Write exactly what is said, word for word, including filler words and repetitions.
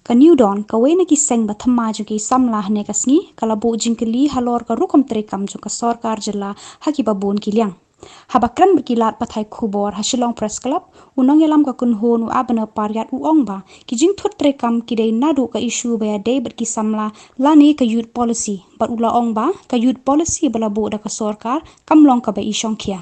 Ka New Dawn, kawei na ki seng ba thymmai jong ki samla hynne ka sngi, ka la buh jingkylli halor ka rukom treikam jong ka sorkar jylla ha kiba bun ki liang. Haba kren bad ki lad pathai khubor ha Shillong Press Club, u nongïalam ka kynhun u Abner Pariat u ong ba ki jingthut treikam ki dei naduh ka issue ba ïadei bad ki samla lane ka Youth Policy, bad u la ong ba ka Youth Policy ba la buh da ka sorkar kam long kaba i shongkhia.